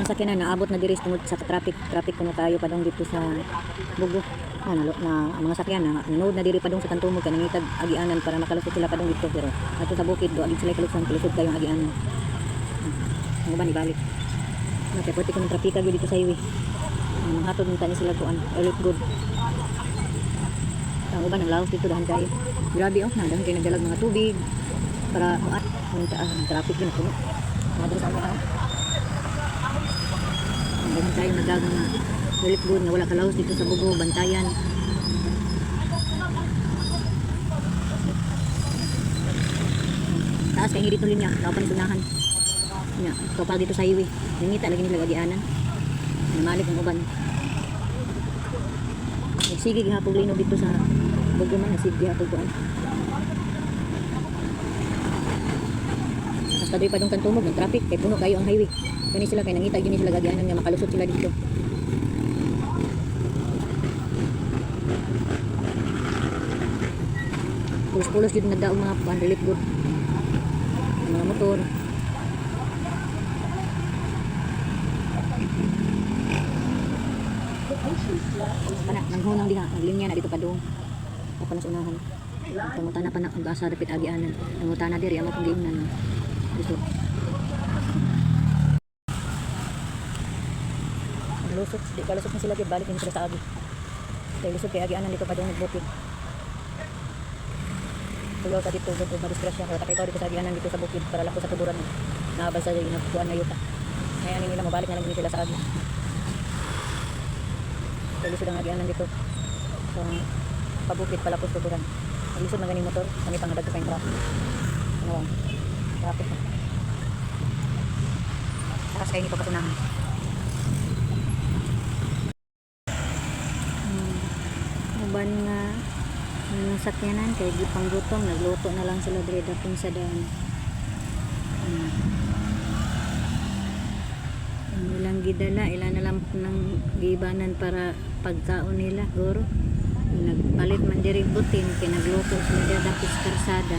Mga sakyanan naabot na diri tungod sa traffic, traffic kuno kayo padung dito sa Bugo. Ah, na, na, ang mga sakyan na nanood na diri padung sa Tantumog kay nangitag agianan para makalusot sila padung dito, pero ato sa bukid do agid sila kalusan, kalusot kayong agianan. Ang uban ibalik. Na kay pwede ko ng trapika gyud dito sa highway. Ang hatod ng tani sila kuan, relief good. Ang uban ang laos dito, dahan kayo. Grabe oh, na dahan kayo nagdalag mga tubig para kuan ang ang traffic din puno. Mga diri sa amo. Ang dahan kayo nagdag mga relief good nga wala kalaos dito sa Bugo, Bantayan. Taas kay dito linya, tao pa ni sunahan. Nya, kapal dito sa highway. Nangita lagi nila agianan. Namalik ang uban. Nagsige gihapon linog dito sa Bugo man, nagsige gihapon kuan. Hasta diri pa dong Tantumog ng traffic kay puno kayo ang highway. Kani sila kay nangita gyud ni sila agianan nga makalusot sila dito. Pulos-pulos gyud nagdaong mga kuan, relief good. Ang mga motor. Kana nanghunang diha, naglinya na dito padung. Ako na sa unahan. Pangutana pa na ang asa dapit agianan. Nangutana diri amo kung giingnan. Gusto. Lusot, di kalusot na sila gyud, balik na sila sa agi. Kay lusot kay agianan dito padung nagbukid. Tulo sa dito gud madisgrasya kay takay dito sa agianan dito sa bukid para lang sa tuburan. Naabal sa nagkuan nga yuta. Ngayon nila mabalik na lang din sila sa agi. Kay lisod ang agianan dito. So, pabukid pala po tuburan. Ang lisod man ganing motor, kami pang dagko kayong traffic. Ano ang traffic na. Taas kayo nito kasunahan. Uban nga mga sakyanan kay gipanggutom, nagluto na lang sila diri dapin sa daan. Ang ilang gidala, ila na lang ng gibanan para pagkaon nila, guro. Nagpalit man diri butin kay nagluto sila diri dapit sa karsada.